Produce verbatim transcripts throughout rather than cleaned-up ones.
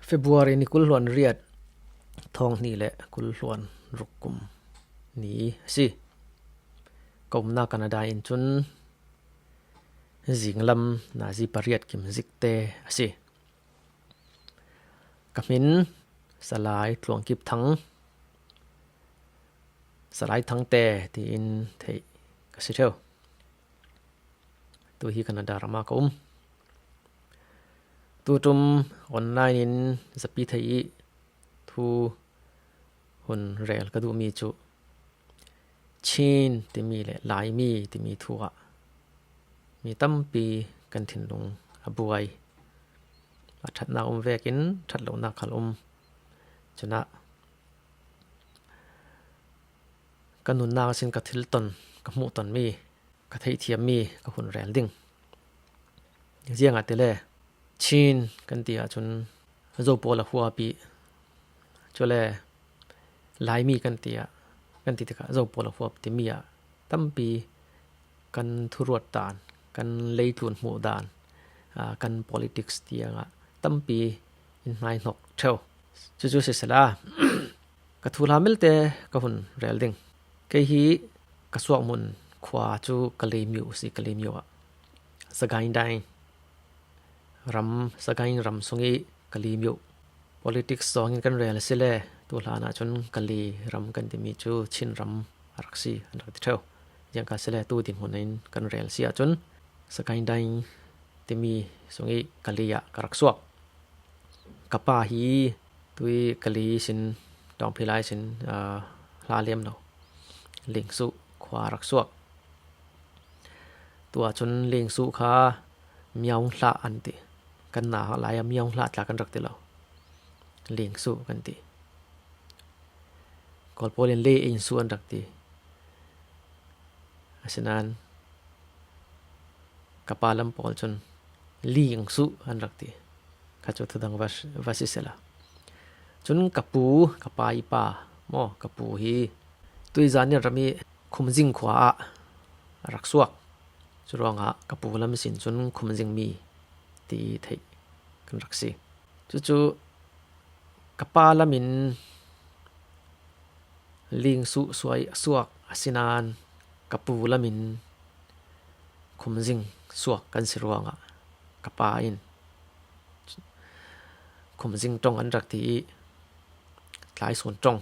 February ni kul hluan riat, thawng hnih le kul hluan ruk kum ni a si. Ka umna Canada in cun zinglam nazi pariat kim zikte a si. Ka hmin Salai Tluangkip Thang, Salai Thangte tiin theih ka si ṭheu. Tu hi Canada ramah ka um. Tuṭum online in zapi thei i thu hun rel ka duhmi cu Chin timi le Laimi timi thu ah mi tampi kan thinlung a buai. A ṭhatnak um vekin ṭhat lonak khal um. Cunah ka nunnak sin ka thil ton, ka hmuh tonmi, ka theihthiammi ka hun rel ding. Ziangahtile Chin kan ti ahcun Zo pawl a huap i, cule Laimi kan ti ah, kan ti tikah Zo pawl a huap timi ah tampi kan thuruat dan, kan leitlun hmuh dan, aa, kan politics tiangah tampi in hnaihnok ṭheu. Cucu sisela, ka thuhla melte ka hun rel ding. Kei hi ka suakmun khua cu Kalaymyo a si, Kalaymyo ah. Sagaing Dang ram, Sagaing ram sung i Kalaymyo. Politics zawng in kan rel a si le, tu hlan ahcun Kalay ram kan timi cu Chin ram a rak si, an rak ti ṭheu. Ziangka si le, tu dinhmun in kan rel si ahcun Sagaing Dang timi sung i Kalay ah ka rak suak. Ka pa hi tui Kalay sin, Tawngphilai sin, aa, hla lem lo, Lingsuh khua rak suak. Tu ahcun Lingsuh kha Myaung Hlah an ti. Kan na lai ah Myaung Hlah tla kan rak ti lo. Lingsuh kan ti. Kawl pawl in Lingsuh an rak ti. Asinain ka pa lam pawl cun Lingsuh an rak ti. Kha cu thudang va, va si sela. Cun ka pu, ka pa i pa maw, ka pu hi tui Zanniat ram i Khumzing khua ah a rak suak. Curuangah ka pu lam sin cun Khumzing mi ti theih kan rak si. Cucu ka pa lam in Lingsuh suai a suak, asinain ka pu lam in Khumzing suak kan si ruangah ka pa in Khumzing ṭong an rak ti i, Tlaisun ṭong,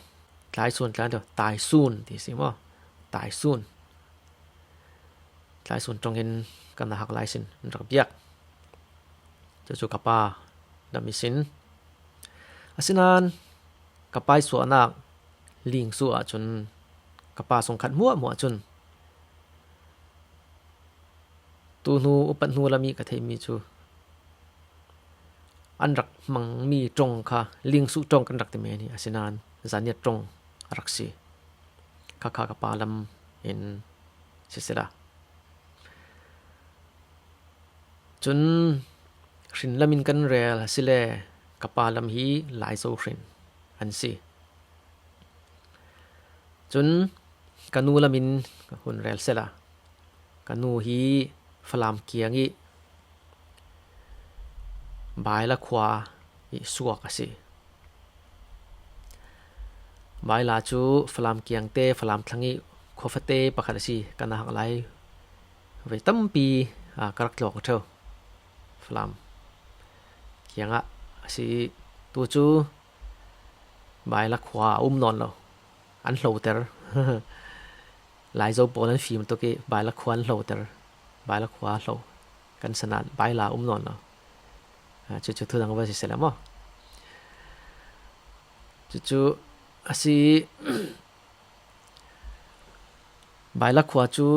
Tlaisun, Tlai, Taisun ti si maw? Taisun. Tlaisun ṭong in kan hak lai sin an rak biak. Cucu ka pa lam i sin. Asinain ka pa i suahnak Lingsuh ahcun ka pa sungkhat hmuahhmuah cun tu hnu upat hnu lam i ka theihmi cu an rak hmangmi ṭong kha Lingsuh ṭong kan rak ti men hi, asinain Zanniat ṭong a rak si. Khakha ka pa lam in sisela. Cun hrin lam in kan rel asile ka pa lam hi Laizo hrin an si. Cun ka nu lam in ka hun rel sela. Ka nu hi Falam kiang i Baila khua i suak a si. Baila cu Falam kiang te, Falam thlang i khuafate pakhat a si. Kan hak lai vei tampi, aa, ka rak tlawk ṭheu. Falam kiangah a si. Tu cu Baila khua a um nawn lo. An hloter. Laizo pawl an fim tuk i Baila khua an hloter. Baila khua a hlo. Kan sanah Baila a um nawn lo. Aa, cucu thudang va si sela maw? Cucu a si. Baila khua cu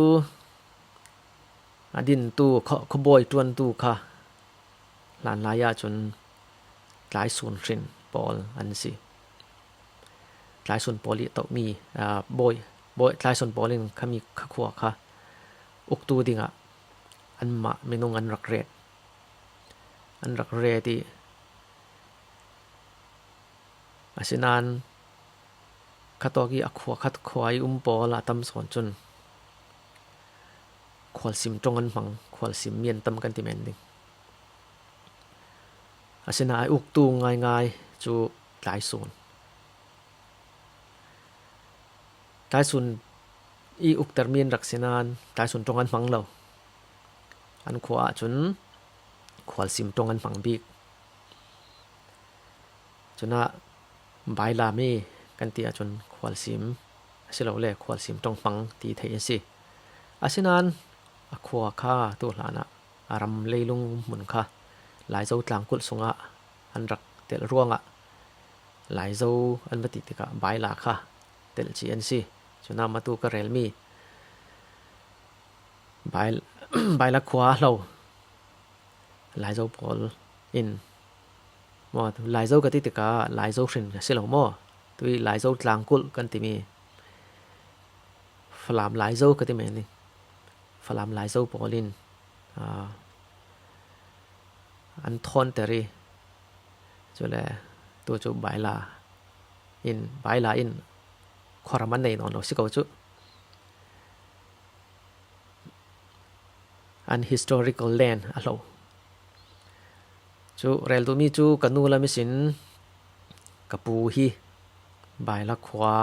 a dintu, khuabawi ṭuantu kha hlanlai ahcun Tlaisun hrin pawl an si. Tlaisun pawl i tohmi, aa, bawi, bawi, Tlaisun pawl in khami kha khua kha uktu dingah anmah minung an rak ret. An rak ret i, asinain khatawk i a khua khat khua i um pawl a tam sawn cun khualsim ṭong an hmang, khualsim mi an tam kan ti men ding. Asinain a uktu ngaingai cu Tlaisun. Tlaisun i uktermi an rak si nain Tlaisun ṭong an hmang lo. An khua ahcun Khualsim ṭong an hmang bik. Cunah Baila mi kan ti ahcun Khualsim asilole Khualsim ṭong hmang ti theih an si. Asinain a khua kha tu hlanah a ram leilung hmun kha Laizo tlangkulh sungah an rak telh ruangah Laizo an va ti tikah Baila kha telh cih an si. Cunah matu ka relmi Bai-, Baila khua hlo Laizo pawl in, maw, Laizo ka ti tikah Laizo hrin a si lo maw? Tui Laizo tlangkulh kan timi Falam Laizo ka ti men i Falam Laizo pawl in, aa, an thawnter i, cule tu cu Baila in, Baila in khuaram an nei nawn lo si ko cu. An historical land a hlo. Cu rel duhmi cu ka nu lam ihsin ka pu hi Baila khua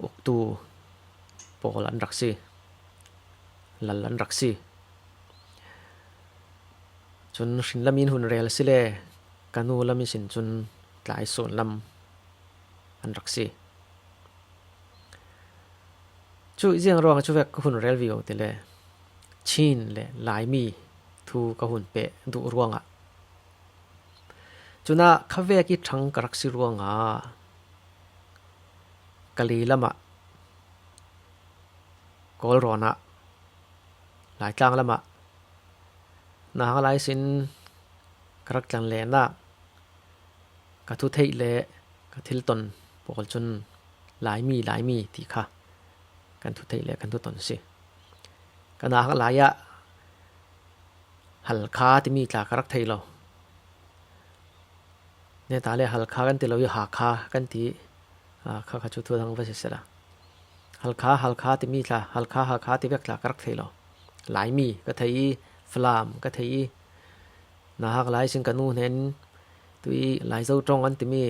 uktu pawl an rak si, lal an rak si. Cun hrin lam in hun rel si le ka nu lam ihsin cun Tlaisun lam an rak si. Cu ziang ruangah cu vek ka hun rel vivo ti le Chin le Laimi thu ka hun peh duh ruangah. Cunah khavek i ṭhang ka rak si ruangah Kali lamah, Kawlrawn ah, Laitlang lamah, nahak lai sin ka rak tlan lenah ka thutheih le ka thilton pawl cun Laimi, Laimi ti kha kan thutheih le kan thuton si. Ka nahak lai ah Halkha timi tla ka rak thei lo. Neta le Halkha kan ti lo i Hakha kan ti, aa, kha kha cu thu dang va si sela. Halkha, Halkha timi tla, Halkha, Hakha ti vek tla ka rak thei lo. Laimi ka thei i, Falam ka thei i, nahak lai sin ka nu hnen tu i Laizo ṭong an timi,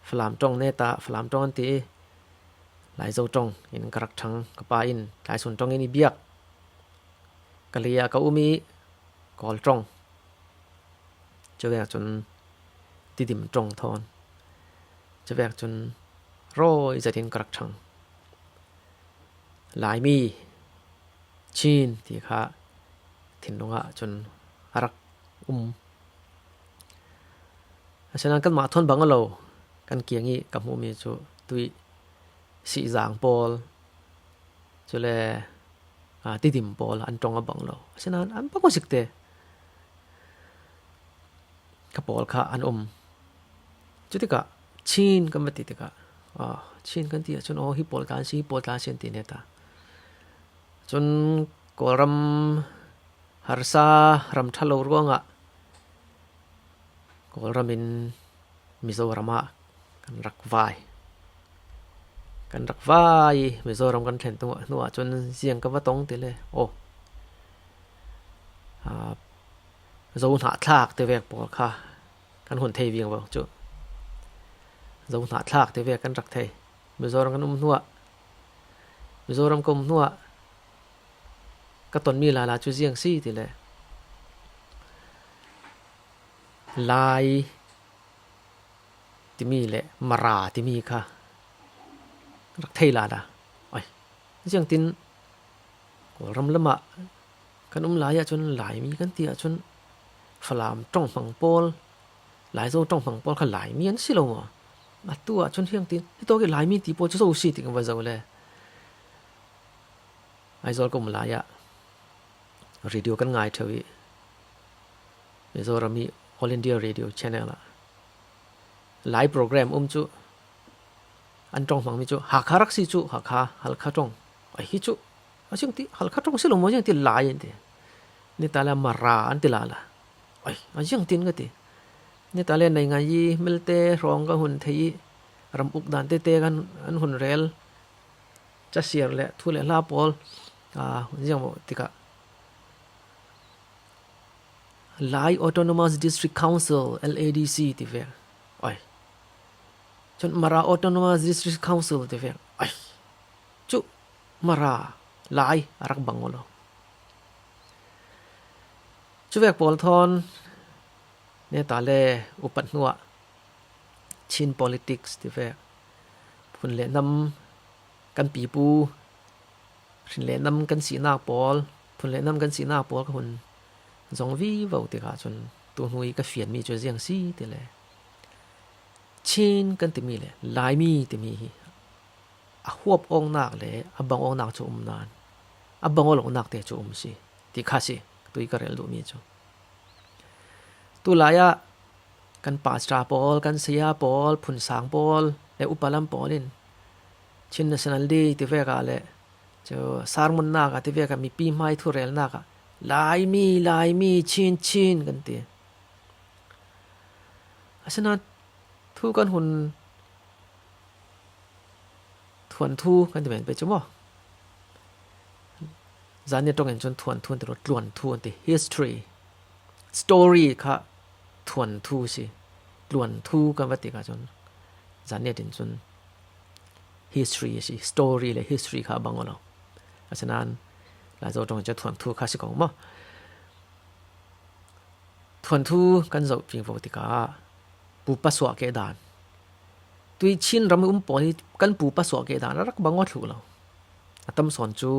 Falam ṭong neta, Falam ṭong an ti i, Laizo ṭong in ka rak ṭhang, ka pa in Tlaisun ṭong in i biak. Kali ah ka um i Kawl ṭong. Cuvek cun Tidim ṭong thawn. Cuvek cun rawi zetin ka rak ṭhang. Laimi, Chin ti kha thinlung ah cun a rak um. Asinain kanmah thawn bang lo kan kiang i ka hmuhmi cu tui Sihzang pawl, cule, aa, Tidim pawl an ṭong a bang lo. Asinain an bang aw sik te ka pawl kha an um. Cutikah Chin kan va ti tikah, aa, Chin kan ti ahcun, aw, hi pawl tla an si, hi pawl tla an si an ti neta. Cun Kawlram harsa ram ṭha lo ruangah Kawlram in Mizoram ah kan rak vai. Kan rak vai i Mizoram kan thlen hnuah, hnuah cun ziang ka va tong ti le. Aw. Aa, Zo hnahthlak te vek pawl kha kan hun thei viang vo cu. Zo hnahthlak te vek kan rak thei. Mizoram kan um hnuah, Mizoram ka um hnuah ka tonmi lala cu ziang si ti le Lai timi le Mara timi kha rak thei lala. Ai, ziangtin Kawlram lamah kan um lai ahcun Laimi kan ti ahcun Falam ṭong hmang pawl, Laizo ṭong hmang pawl kha Laimi an si lo maw? Atu ahcun hiangtin hitawk i Laimi ti pawl cu zo si ti kan va zo le. Aizawl ka um lai ah radio kan ngai ṭheu i Mizoram i All India Radio Channel ah Lai program um cu an ṭong hmangmi cu Hakha rak si cu, Hakha, Halkha ṭong. Ai, hi cu a ziang ti Halkha ṭong si lo maw, ziang ti Lai an ti. Neta le Mara an ti lala. Ai, a ziang tin ka ti. Neta le naingan i melte hrawng ka hun thei i ram uk dan tete kan an hun rel. Casiar le thu le hla pawl, aa, ziang maw tikah Lai Autonomous District Council, L A D C, ti vek. Oi. Chun Mara Autonomous District Council ti vek. Oi. Chu Mara Lai a rak bang aw lo. Chu vek pawl thawn neta le upat hnuah Chin politics ti vek. Phun le nam kan pipu, hrin le nam kan sihnak pawl, phun le nam kan sihnak pawl ka hun zong vivo tikah cun tu hnu i ka fianmi cu ziang si ti le Chin kan timi le Laimi timi hi a huap awknak le a bang awknak cu um nain a bang aw lonak te cu um si ti kha si tu i ka rel duhmi cu. Tu lai ah kan pastor pawl, kan saya pawl, phunsang pawl le upa lam pawl in Chin National Day ti vek ah le cu sermonnak ah ti vek ah mipi hmai thurelnak ah Laimi, Laimi, Chin, Chin kan ti. Asinain thu kan hun thuanthu kan ti men pei cu maw? Zanni ṭongin cun thuanthu an ti lo, tluanthu an ti. History, story kha thuanthu si. Tluanthu kan va ti kha cun zanni ṭin cun history a si. Story le history kha a bang aw lo. Asinain Laizo ṭongin cun thuanthu kha si ko maw? Thuanthu kan zoh vivo tikah pupa suah keh dan. Tui Chin ram i um pawl hi kan pupa suah keh dan a rak bang aw thluh lo. A tam sawn cu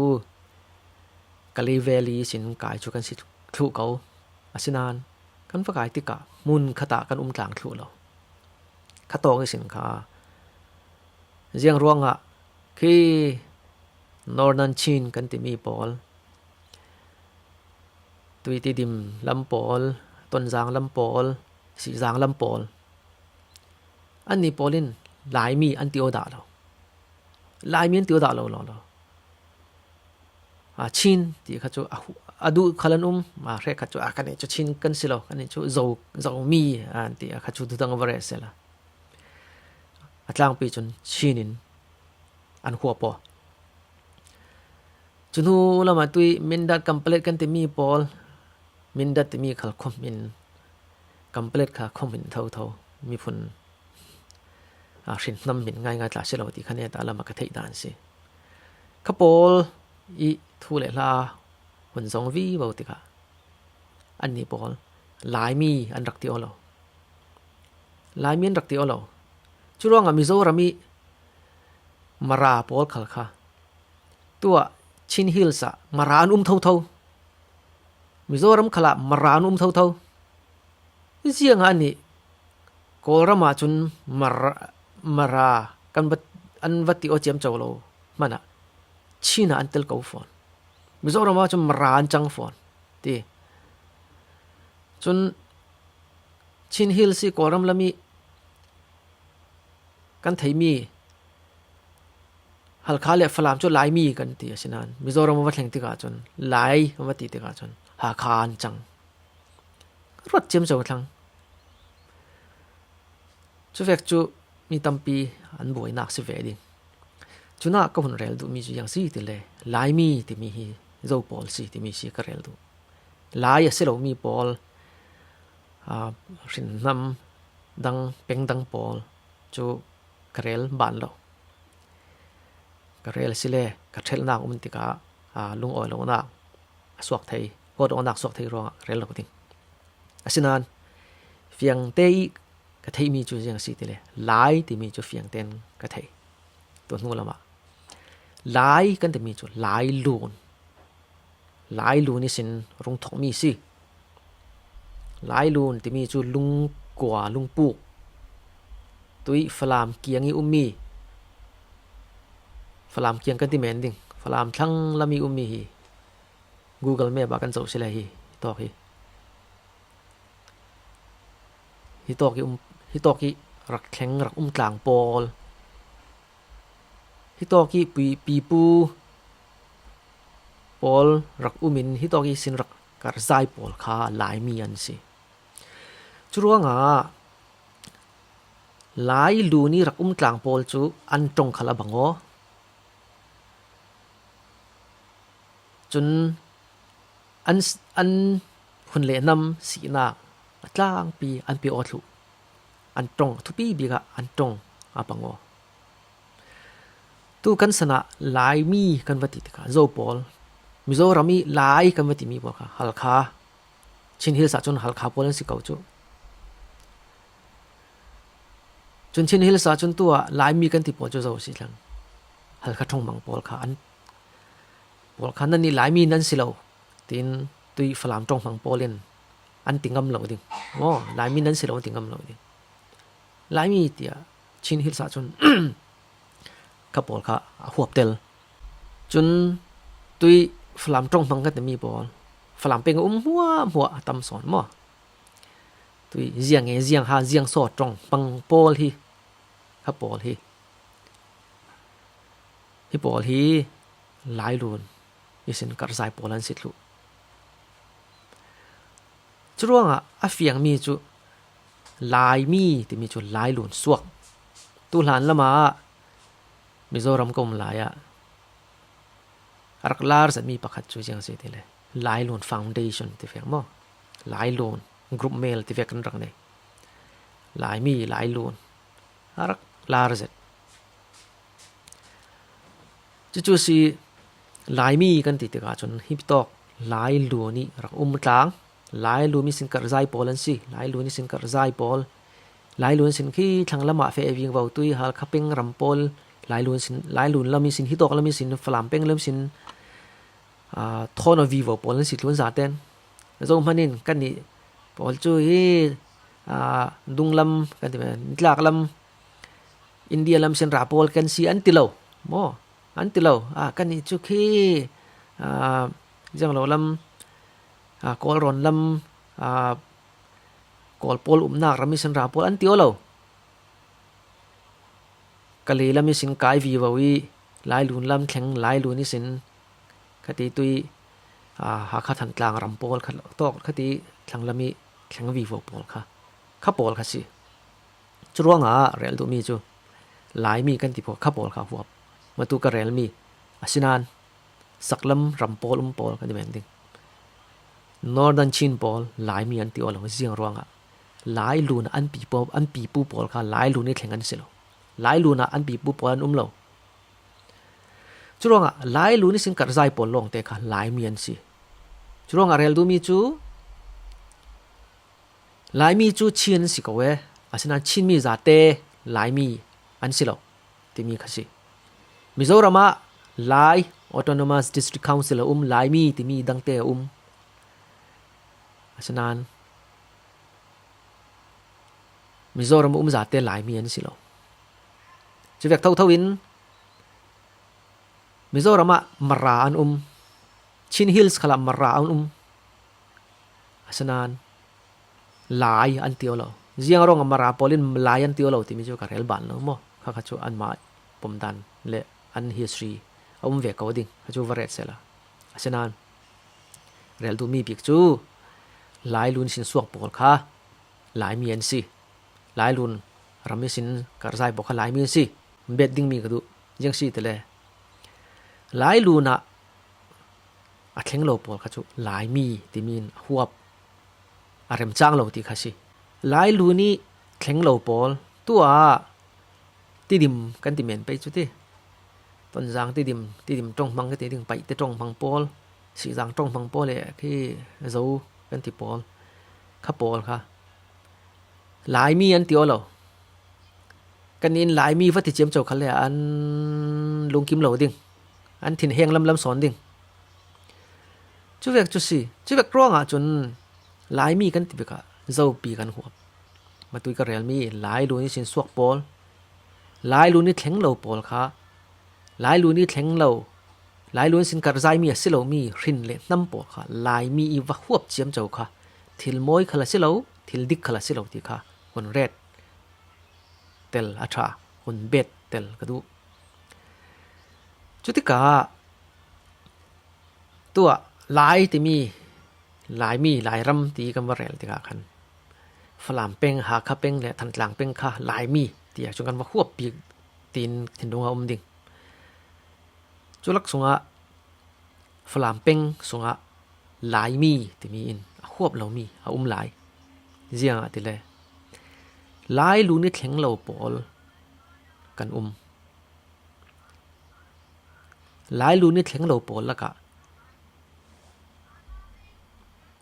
Kalay Valley sin kai cu kan si thluh ko. Asinain kan va kai tikah hmun khatah kan um tlang thluh lo. Khatawk ihsin kha ziang ruangah khi Northern Chin kan timi pawl, Tuitidim lam pawl, Tonzang lam pawl, Sihzang lam pawl, anni pawl in Laimi an ti aw dah lo. Laimi an ti aw dah lo, lo, lo. A, Chin ti kha cu a, hu- a duh khal an um, a, hre khat cu a, kan nih cu Chin kan si lo, kan nih cu Zo, Zomi an ti a kha cu dudang a va reh sela. A tlangpi cun Chin in an huap aw. Cu hnu lamah tui Mindat Kampalet kan timi pawl, Mindat timi khal khuahmin, Kampalet kha khuahmin thotho, miphun a hrin hnam hmin ngaingai tla si lo ti kha neta lamah ka theih dan si. Kha pawl i thu le hla hun zong vivo tikah anni pawl Laimi an rak ti aw lo. Laimi an rak ti aw lo. Curuangah Mizoram i Mara pawl khal kha tuah Chin Hills ah Mara an um thotho. Mizoram khalah Mara an um thotho. Ziangah nih Kawlram ah cun Mara, Mara kan va, an va ti aw ciamco lo hmanah Chin ah an tel ko fawn. Mizoram ah cun Mara an cang fawn ti. Cun Chin Hills i Kawlram lam i kan theihmi Halkha le Falam cu Laimi kan ti asinain Mizoram a va thleng tikah cun Lai a va ti tikah cun Hakha an cang. Ruat ciamco thlang. Cu vek cu mi tampi an buainak si ve ding. Cunah ka hun rel duhmi cu ziang si ti le Laimi timi hi Zo pawl si timi si ka rel duh. Lai a si lomi pawl, aa, hrinhnam dang, peng dang pawl cu ka rel ban lo. Ka rel asile ka ṭhelhnak um tikah, aa, lungawi lonak a suak thei, kawt awknak suak thei ruangah ka rel lo ding. Asinain fiangte i ka theihmi cu ziang si ti le Lai timi cu fiangtein ka thei. Tua hnu lamah Lai kan timi cu Lai lun, Lai lun ihsin rung thokmi si. Lai lun timi cu lungkua, lungpuk, tui Falam kiang i ummi, Falam kiang kan ti men ding, Falam thlang lam i ummi hi Google Map ah kan zoh si le hi, hi tawk hi. Hi tawk i um, hi tawk i rak thleng, rak um tlang pawl, hi tawk i pui, pipu pawl rak um in hi tawk i sin rak karzai pawl kha Laimi an si. Curuangah Lai lun i rak um tlang pawl cu an ṭong khal a bang aw. Cun an, an hun le hnam sihna a tlangpi an pe aw thluh, an ṭawng a thupi bikah an ṭawng a pang aw. Tu kan sanah Laimi kan va ti tikah Zo pawl, Mizoram ih Lai kan va timi pawl kha Halkha, Chin Hills ah cun Halkha pawl an si ko cu. Cun Chin Hills ah cun tuah Laimi kan ti pawl cu zo a si thlang. Halkha ṭhawng hmang pawl kha an, pawl kha nannih Laimi nan si lo, tiin tui Falam ṭawng hmang pawl in an ti ngam lo ding. Maw, Laimi nan si lo an ti ngam lo ding. Laimi tiah Chin Hills ah cun kha pawl kha a huap tel. Cun tui Falam ṭawng hmang kan timi pawl, Falam peng a um hmuahhmuah a tam sawn maw. Tui ziang e, ziang ha, ziang saw ṭawng hmang pawl hi, kha pawl hi, hi pawl hi Lailun ihsin karhzai pawl an si thluh. Curuangah a fiangmi cu Laimi timi cu Lailun suak. Tu hlan lamah Mizoram ka um lai ah a rak lar zetmi pakhat cu ziang si ti le Lailun Foundation ti vek maw? Lailun group mel ti vek kan rak nei. Laimi, Lailun a rak lar zet. Cucu si Laimi kan ti tikah cun hi tawk Lailun ih rak um tlang. Lailun ihsin karhzai pawl an si. Lailun ihsin karhzai pawl, Lailun ihsin khi thlang lamah feh vingvo tui Halkha peng ram pawl, Lailun ihsin, Lailun lam ihsin, hi tawk lam ihsin, Falam peng lam ihsin, aa, thawn aw vivo pawl an si tlun zaten. Zohman in kannih pawl cu hi, aa, dunglam kan ti, nitlak lam, India lam sin ra pawl kan si an ti lo maw? An ti lo. Aa, kannih cu khi, aa, ziang lo lam, aa, Kawlrawn lam, aa, Kawl pawl umnak ram ihsin ra pawl an ti aw lo. Kale lam ihsin kai vivo ih Lailun lam thleng, Lailun ihsin khati tui, aa, Hakha Thantlang ram pawl kha tawk khati thlanglam ih thleng vivo pawl kha, kha pawl kha si. Curuangah rel duhmi cu Laimi kan ti pawl kha pawl kha huap. Matu ka relmi asinain saklam ram pawl um pawl kan ti men ding. Northern Chin pawl Laimi an ti aw lo, ziang ruangah Lailun ah an pipu, an pipu pawl kha Lailun ih thleng an si lo. Lailun ah an pipu pawl an um lo. Curuangah Lailun ihsin karhzai pawl lawngte kha Laimi an si. Curuangah rel duhmi cu Laimi cu Chin an si ko e, asinain Chinmi zate Laimi an si lo timi kha si. Mizoram ah Lai Autonomous District Council a um, Laimi timi dangte a um. Asinain Mizoram a um zate Laimi an si lo. Cuvek thotho in Mizoram ah Mara an um, Chin Hills khalah Mara an um. Asinain Lai an ti aw lo. Ziang ruangah Mara pawl in Lai an ti aw lo timi cu ka rel ban lo maw? Kha kha cu anmah pomdan le an history a um ve ko ding. Kha cu va ret sehla. Asinain rel duhmi bik cu Lailun sin suak pawl kha Laimi an si. Lailun ram ihsin karhzai pawl kha Laimi an si. Bet dingmi ka duh. Ziang si tile Lailun ah a thleng lo pawl kha cu Laimi timi in a huap, a remcang lo ti kha si. Lailun ih thleng lo pawl tuah Tidim kan ti men pei cu ti. Tonzang Tidim, Tidim ṭong hmang ka ti ding, Paite ṭong hmang pawl, Sihzang ṭong hmang pawl le khi Zo kan ti pawl, kha pawl kha Laimi an ti aw lo. Kan in Laimi va ti ciamco kha le an lungkim lo ding, an thinheng lamlam sawn ding. Cuvek cu si, cuvek ruangah cun Laimi kan ti bikah Zopi kan huap. Matui ka relmi Lailun ihsin suak pawl, Lailun ih thleng lo pawl kha, Lailun ih thleng lo, Lailun sin karhzaimi a si lomi hrin le hnam pawl kha Laimi ih va huap ciamco kha thil mawi khal a si lo, thil dik khal a si lo ti kha hun ret tel a ṭha, hun bet tel ka duh. Cutikah tuah Lai timi, Laimi, Lairam ti kan va rel tikah khan Falam peng, Hakha peng le Thantlang peng kha Laimi tiah cun kan va huap bik tiin thinlung a um ding. Cu lak sungah Falam peng sungah Laimi timi in a huap lo mi a um lai. Ziangah tile, Lailu ni thleng lo pawl kan um. Lailu ni thleng lo pawl lakah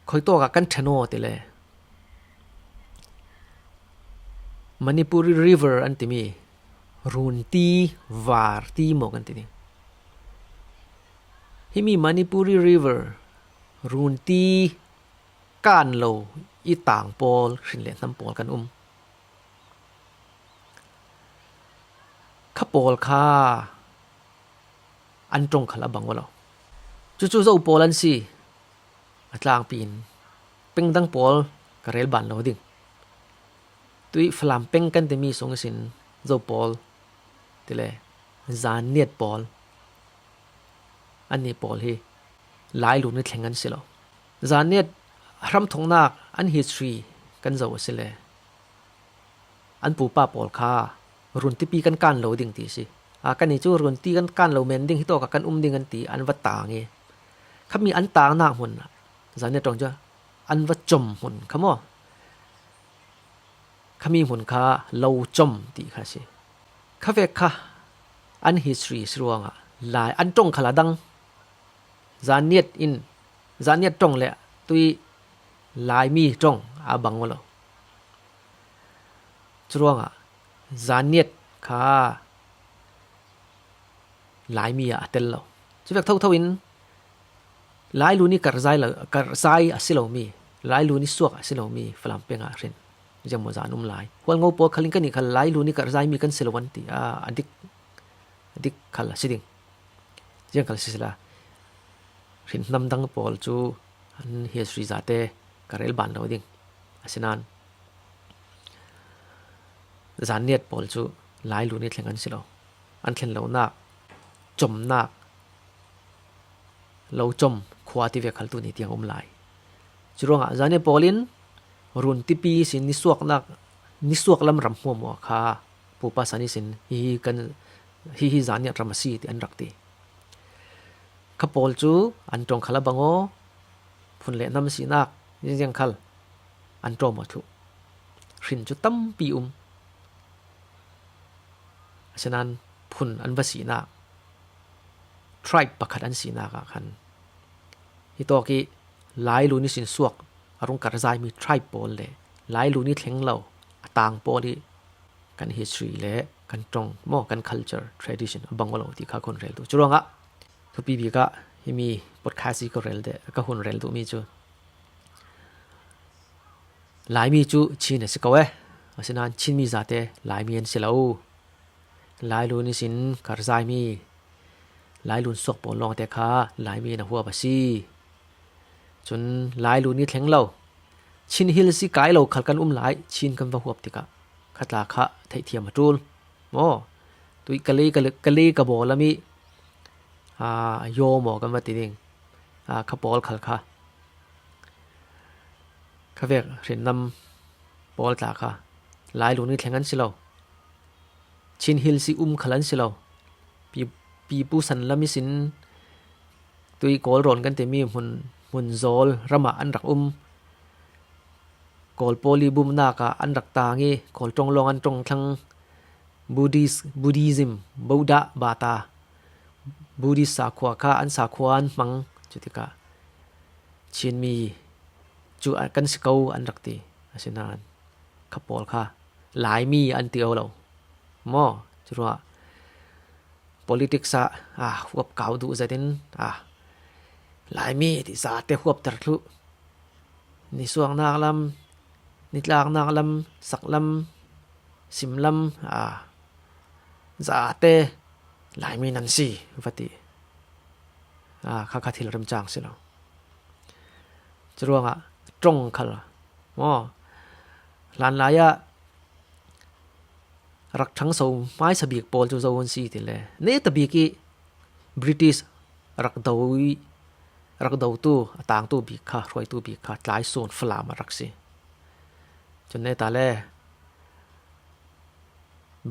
khuitawkah kan ṭhen aw tile, Manipuri River an timi, runti, varti maw kan ti ding. Himi Manipuri River runti kan lo i tang pawl, hrin leh hnam pawl kan um. Kha pawl kha an ṭawng khal a bang aw lo. Cucu Zo pawl an si, a tlangpi in peng dang pawl ka rel ban lo ding. Tui Falam peng kan timi sung ihsin Zo pawl tile, Zanniat pawl, anni pawl hi Lailu ni thleng an si lo. Zanniat hramthawknak an history kan zoh a si le, an pupa pawl kha runtipi kan kan lo ding ti si. A, kanni cu runti kan kan lo men ding, hitawkah kan um ding an ti, an va tang i, khami an tangnak hmun, Zanniat ṭawng cu an va com hmun kha maw, khami hmun kha Lo Com ti kha si. Khavek kha an history si ruangah Lai an ṭawng khal a dang. Zanniat in, Zanniat ṭawng le tui Laimi ṭawng a bang aw lo. Curuangah Zanniat kha Laimi ah a tel lo. Cuvek thotho in Lailu ni karhzai lo, karhzai a si lomi, Lailu ni suak a si lomi Falam peng ah hrin ziangmaw zan um lai. Hualngo pawl khal in kanni khal Lailu ni karhzai mi kan si lo an ti. A, a dik, a dik khal a si ding. Ziang khal sisela, hrin hnam dang pawl cu an history zate ka rel ban lo ding. Asinain Zanniat pawl cu Lailu ni thleng an si lo. An thlen lonak, comnak, Lo Com khua tivek khal tuni tiang um lai. Curuangah Zanniat pawl in runtipi sin nisuaknak, nisuak lam ram hmuahhmuah kha pupa san ihsin hihi kan, hihi Zanniat ram a si ti an rak ti. Kha pawl cu an ṭawng khal a bang aw, phun le hnam sinak ziangziang khal an ṭawm aw thluh. Hrin cu tampi um. Asinain phun an va sinak, tribe pakhat an sinak ah khan hitawk i Lailu ni sin suak a rung karhzaimi tribe pawl le Lailu ni thleng lo a tang pawl i kan history le kan ṭawng maw, kan culture, tradition a bang aw lo ti kha ka hun rel duh. Curuangah thupi bik ah himi podcast hi ka rel deh, ka hun rel duhmi cu Laimi cu Chin a si ko e. Asinain Chinmi zate Laimi an si lo. Lailu ni sin karhzaimi, Lailu suak pawl lawngte kha Laimi in a huap a si. Cun Lailu ni thleng lo, Chin Hills i kai lo khal kan um lai, Chin kan va huap tikah kha tla kha theihthiam a ṭul. Maw, tui ka lei ka, ka lei ka baw lam i, aa, yaw maw kan va ti ding. Aa, kha pawl khal kha, kha vek hrin hnam pawl tla kha Lailu ni thleng an si lo. Chin Hills i um khal an si lo. Pi, pipu san lam ihsin tui Kawlrawn kan timi hmun, hmun zawl ramah an rak um. Kawl pawl i bumnak ah an rak tang i Kawl ṭawng lawng an ṭawng thlang. Buddhist, Buddhism, Buddha bata, Buddhist sakhua kha an sakhua an hmang. Cutikah Chinmi cu a kan si ko an rak ti. Asinain kha pawl kha Laimi an ti aw lo. Maw, curuah politics ah, ah, huap kau duh zetin, ah, Laimi ti zate huapter thluh. Nisuaknak lam, nitlaknak lam, sak lam, sim lam, ah, zate Laimi nan si va ti. Ah, kha kha thil remcang si lo. Curuangah ṭawng khal maw, hlanlai ah rak ṭhangso hmaisa bik pawl cu zo an si tile, netabik i British rak do i, rak dotu, a tangtu bik kha, hruaitu bik kha tlaisawn Falam a rak si. Cun neta le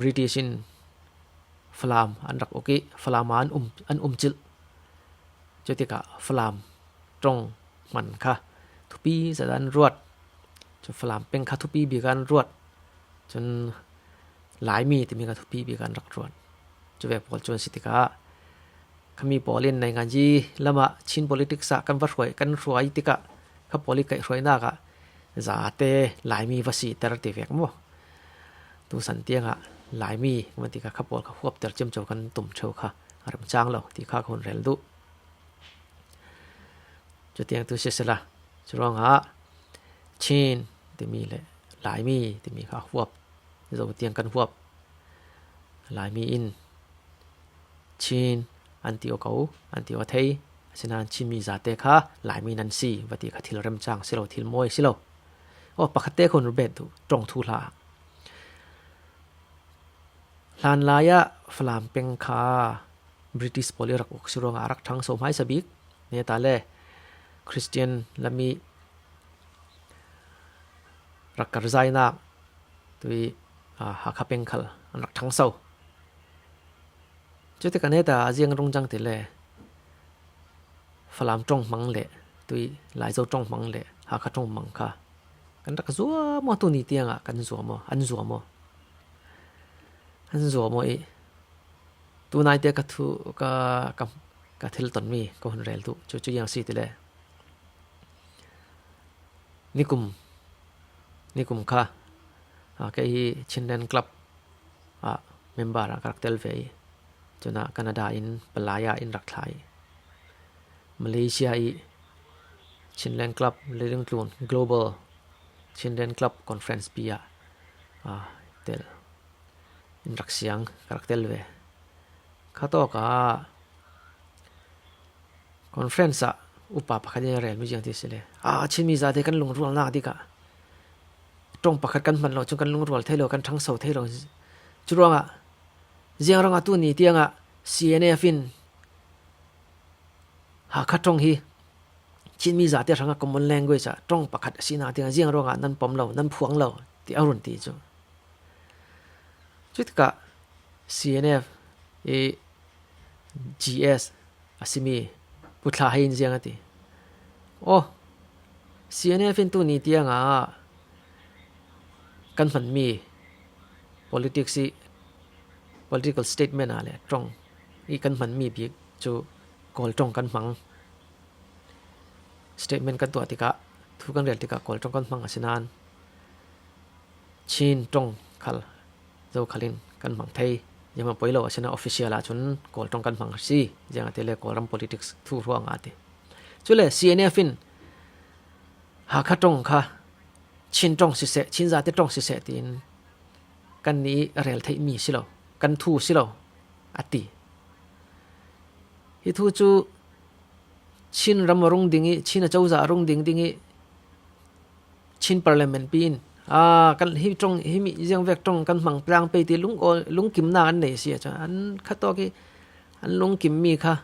British in Falam an rak uk i Falam ah an um, an um cilh. Cutikah Falam ṭawng hman kha thupi thupi zat an ruat. Chu Falam peng kha thupi bik an ruat. Chun Laimi timi kha thupi bik an rak ruat. Chu vek pawl chuan si tikah khami pawlin nainganji lamah Chin politics ah kan va hruai, kan hruai tikah kha pawl i kaihhruainak ah zate Laimi va siter ti vek maw? Tusan tiangah Laimi kan ti kha, kha pawl kha huapter ciamco kan tum theu kha a remchang lo ti kha ka hun rel duh. Chutiang tu sisela, churuangah Chin timi le Laimi timi kha huap zo tiang kan huap. Laimi in Chin an ti aw ko, an ti aw thei, asinan Chinmi zate kha Laimi nan si va ti kha thil remchang si lo, thil mawi si lo. Aw, pakhatte khun ru bet duh, ṭawng thu hla. Hlan laia Falam peng kha British pawl i rak uk si ruangah a rak ṭhangso hmaisa bik. Neta le Christian lami rak karzainak tui, a, Hakha peng khal an rak ṭhangso. Chuti ka neta a ziang rung chang ti le Falam ṭawng hmang le tui Laizo ṭawng hmang le Hakha ṭawng hmang kha kan rak zuam aw, tuni tiangah kan zuam aw, an zuam aw. An zuam aw i tunaite ka thu, ka, ka, ka thil ton mi ka hun rel duh chu, chu iang si ti le nikum, nikum kha, a, kei hi Chinland Club ah member ah ka rak tel ve i, chuna Canada in Pattaya in rak thla i, Malaysia i Chinland Club Lalringtlun Global Chinland Club Conference pi ah, a, tel in rak siang ka rak tel ve. Kha tawka conference ah upa pakhat in a rel mi ziang ti si le, a, Chinmi zate kan lungrualnak dikah ṭawng pakhat kan hman lo chung kan lungrual thei lo, kan ṭhangso thei lo. Churuangah ziang rangah tuni tiangah C N F in Hakha ṭawng hi Chinmi zate hrangah common language ah ṭawng pakhat a sinak tiangah ziang ruangah nan pawm lo, nan phuang lo ti a run ti chu. Chutikah C N F i G S a simi Pu Thla Hei in ziang a ti. Aw, C N F in tuni tiangah kan hmanmi politics i political statement ah le ṭawng i kan hmanmi bik chu Kawl ṭawng kan hmang. Statement kan tuah tikah, thu kan rel tikah Kawl ṭawng kan hmang asinan Chin ṭawng khal, Zo khalin kan hmang thei. Zianghman poi lo asinan official ah chun Kawl ṭawng kan hmang si, ziangahtile Kawlram politics thu ruangah a ti. Chule C N F in Hakha ṭawng kha Chin ṭawng siseh, Chin zate ṭawng siseh tiin kan ni rel theih mi si lo, kan thu si lo a ti. Hi thu chu Chin ram a rung ding i, Chin a cozah a rung ding ding i, Chin Parliament pi in, a, kan hi ṭawng, hi mi ziang vek ṭawng kan hmang tlang pei ti lung, lungkimna an nei si a, chuan an kha tawk i an lungkim mi kha,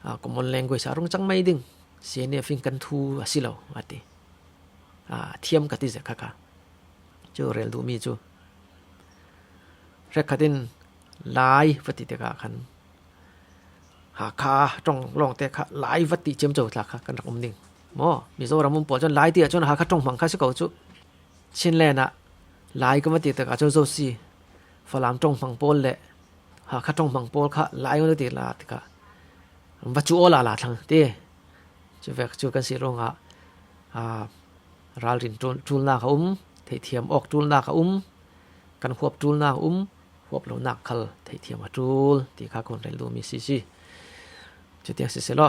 a, common language a rung chang mai ding, C N F in kan thu a si lo a ti. A, thiam ka ti zek kha kha. Chu rel duh mi chu hrekkhatin Lai va ti tikah khan Hakha ṭawng lawngte kha Lai va ti chiam cho tla kha kan rak um ding. Maw, Mizoram um pawl chuan Lai ti ah chuan Hakha ṭawng hmang kha si ko chu. Chinland ah Lai ka va ti tikah chuan Zosi Falam ṭawng hmang pawl leh Hakha ṭawng hmang pawl kha Lai va ti la tikah va chu aw la la thlang ti. Chu vek chu kan si ruangah, a, ralrin tul, tulnak a um, theihthiam awk tulnak a um, kan huap tulnak a um, huap lonak khal theihthiam a tul ti kha ka hun rel duh mi si si. Chutiang si si lo.